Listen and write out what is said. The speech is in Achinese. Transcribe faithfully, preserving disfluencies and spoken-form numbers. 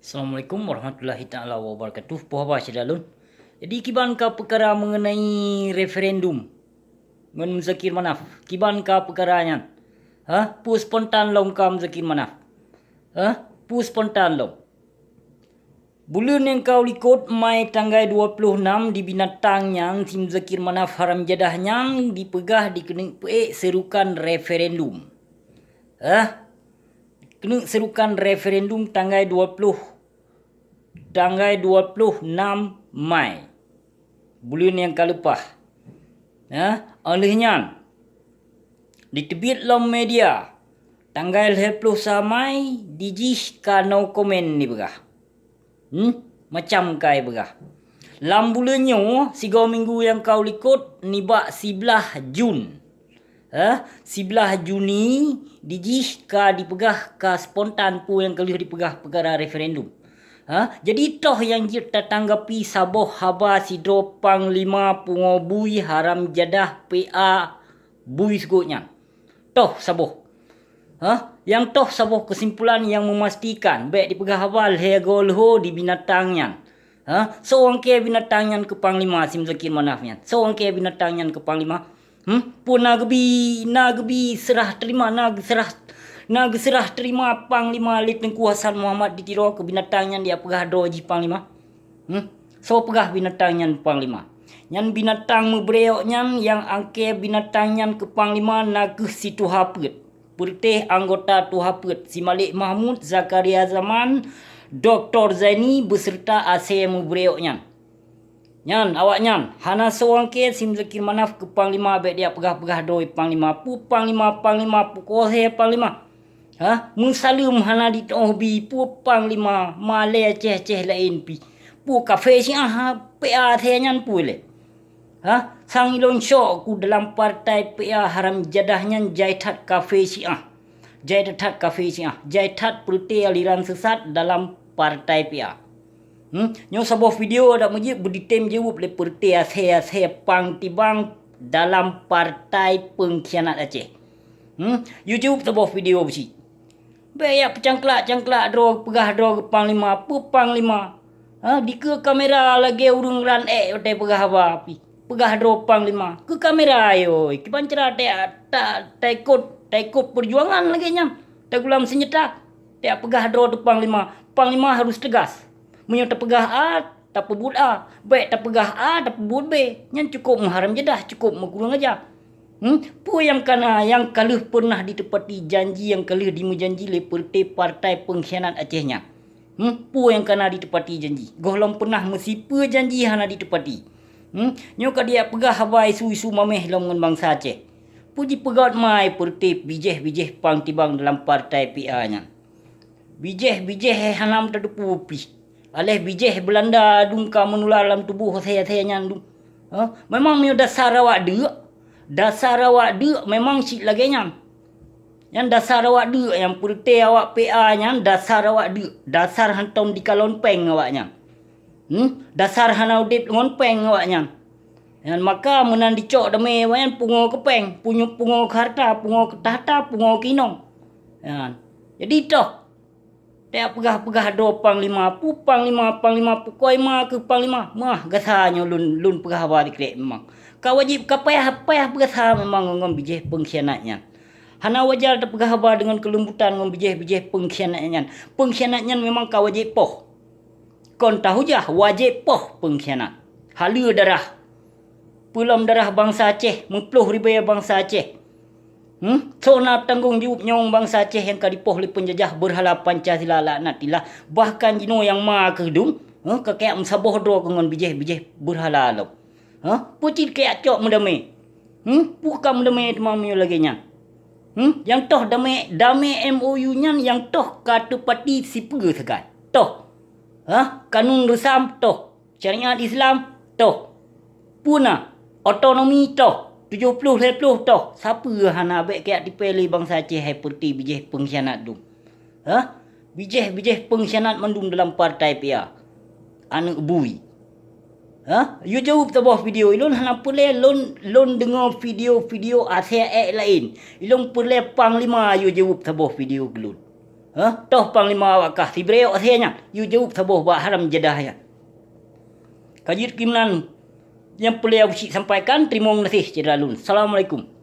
Assalamualaikum warahmatullahi taala wabarakatuh. Poh haba syedara lôn. Jadi kiban ka peukara mengenai referendum ngon Muzakir Manaf. Kiban ka peukara nyan? Ha? Peue spontan lom ka Muzakir Manaf? Ha? Peue spontan lom? Buleuen nyang ka u likot Mai tanggai dua ploh nam di Binatang nyan si Muzakir Manaf haram jadah nyan dipeugah dikeuneuk peuék serukan referendum. Ha? Keuneuk serukan referendum tanggai dua ploh, tanggai dua ploh nam Mai, buleuen nyang ka leupah. Nah, óh lheueh nyan, diteubiet lom media, tanggai lhée ploh sa Mai, di jih ka no comment dipeugah. Hmm, macam kai peugah. Lam buleuen nyoe, sigoe minggu nyang ka u likot, nibak siblaih Jun. Eh, siblaih Juni, di jih ka dipeugah ka spontan peue nyang ka lheueh dipeugah peukara referendum. Ha, jadi toh nyang jeuet tatanggapi saboh haba sidroe panglima pungo bui haram jadah P A bui seugot nyan. Toh saboh. Ha? Nyang toh saboh keusimpulan nyang meumastikan bék dipeugah haba lhée goe leuho di Binatang nyan. Ha? Soe nyang kée Binatang nyan keu panglima si Muzakir Manaf nyan? Soe nyang kée Binatang nyan keu panglima? Hmm? Peue na geubi, na geubi seurah teurima, na geuseurah, na geuseurah teurima panglima lé Teungku Hasan Muhammad di Tiro keu Binatang nyan dipeugah droe jih panglima? Hmm? Soe peugah Binatang nyan panglima? Nyan Binatang meubreuok nyan nyang angkée Binatang nyan keu panglima na kheueh si tuha peuet, peureuteh anggota tuha peuet, si Malik Mahmud, Zakaria Zaman, Doktor Zaini beuseureuta asée meubreuok nyan. Nyan, awaknyan, hana soe nyang kée si Muzakir Manaf keu panglima bék dipeugah-peugah droe panglima, peue panglima, panglima, peue kohe panglima. Ha? Meusaleuem hana jiteuôh bi, peue panglima, malée Aceh-Aceh laén pih. Peue kafé Syiah, ha, P A asée nyan peue lé? Ha? Sang ilôn syok ku dalam partai P A haram jadah nyan jai that kafé Syiah. Jai that kafé Syiah. Jai that peureutée aliran sesat dalam partai P A. Hmm? Nyoe saboh video dak meujeuet beuditem jaweueb lé peureutée asée-asée pang tibang dalam partai peungkhianat Aceh. Hmm? Yue jaweueb saboh video beusi. Bék yak peucangklak-cangklak droe peugah droe keu panglima, peue panglima? Ha, dikeue kamera lagée ureuëng ran ék watée peugah haba pih. Peugah droe panglima. Keu kamera yoi, kiban cara ta, ta, taikot, taikot peujuangan lagée nyan. Tagulam seunjata. Yak peugah droe teu panglima. Panglima harus teugas. Meunyoe tapeugah A, tapeubuet A. Bék tapeugah A, tapeubuet B. Nyan cukôp meuharam jadah, cukôp meukureueng aja. Hmm? Peue nyang kana nyang ka lheueh peunah jiteupati janji nyang ka lheueh jimeujanji lé peureutée partai peungkhianat Aceh nyan? Hmm? Peue nyang kana jiteupati janji? Gohlom peunah meusipeue janji hana jiteupati. Hmm? Nyoe ka diyak peugah haba isu-isu maméh lom ngon bansa Aceh. Peue jipeugét mai peureutée bijéh-bijéh pang tibang dalam partai P A nyan? Bijéh-bijéh hana meuteupeue pih. Aléh bijéh Beulanda dum ka meunula lam tuboh asée-asée nyan dum. Ha? Memang meunyoe dasar awak deuk, dasar awak deuk memang cit lagée nyan. Nyan dasar awak deuk nyang peureutée awak P A nyan dasar awak deuk, dasar hantom dikalon péng awaknyan. Hmm? Dasar hana udeb ngon péng awaknyan. Nyan maka meunan dicok damé awaknyan pungo keu péng, punyo-, pungo keu harta, pungo keu takhta, pungo keu inong. Nyan. Jadi toh, Teupeugah-peugah droe panglima, peue panglima, panglima, peue koima keu panglima. Meuah gasa nyoe lôn, lôn peugah haba dikrek memang. Ka wajéb ka payah, payah peugasa memang ngon bijéh peungkhianat nyan. Hana wajar tapeugah haba deungon keulembutan ngon bijéh-bijéh peungkhianat nyan. Peungkhianat nyan memang ka wajéb poh. Kon tahujah, wajéb poh peungkhianat. Haleue darah. Peulom darah bansa Aceh, meuploh ribée bansa Aceh. Hmm? Soe na tanggong jaweueb nyawöng bansa Aceh nyang ka dipoh lé peunjajah beurhala Pancasila laknatillah, bahkan jinoe nyang ma keuh dum, huh, ka kajak meusaboh droe keu ngon bijéh-bijéh beurhala lom. Huh? Peue cit kajak cok meudamé? Hmm? Peue ka meudamé teuma meunyoe lagée nyan? Hmm? Nyang toh damé, damé M O U nyan nyang toh ka teupati sipeue sagai? Toh. Huh? Kanun reusam toh. Syariat Islam, toh. Peue na? Otonomi, toh. Tujoh ploh lhée ploh, toh. Sapeue hana bék kajak tipée lé bansa Aceh hai peureutée bijéh peungkhianat dum? Hah? Bijéh-bijéh peungkhianat mandum dalam partai P A. Aneuëk bui. Hah? Yue jaweueb saboh video, ilôn hana peureulée lôn, lôn deungoe video-video asée ék laén. Ilôn peureulée panglima yue jaweueb saboh video keu lôn. Hah? Toh panglima awak kah sibrek awak siha nyan, yue jaweueb saboh bak haram jadah nyan. Ka jeuet keu meunan nyang peureulée Abusyik sampaikan, teurimong gaséh syedara lôn. Assalamualaikum.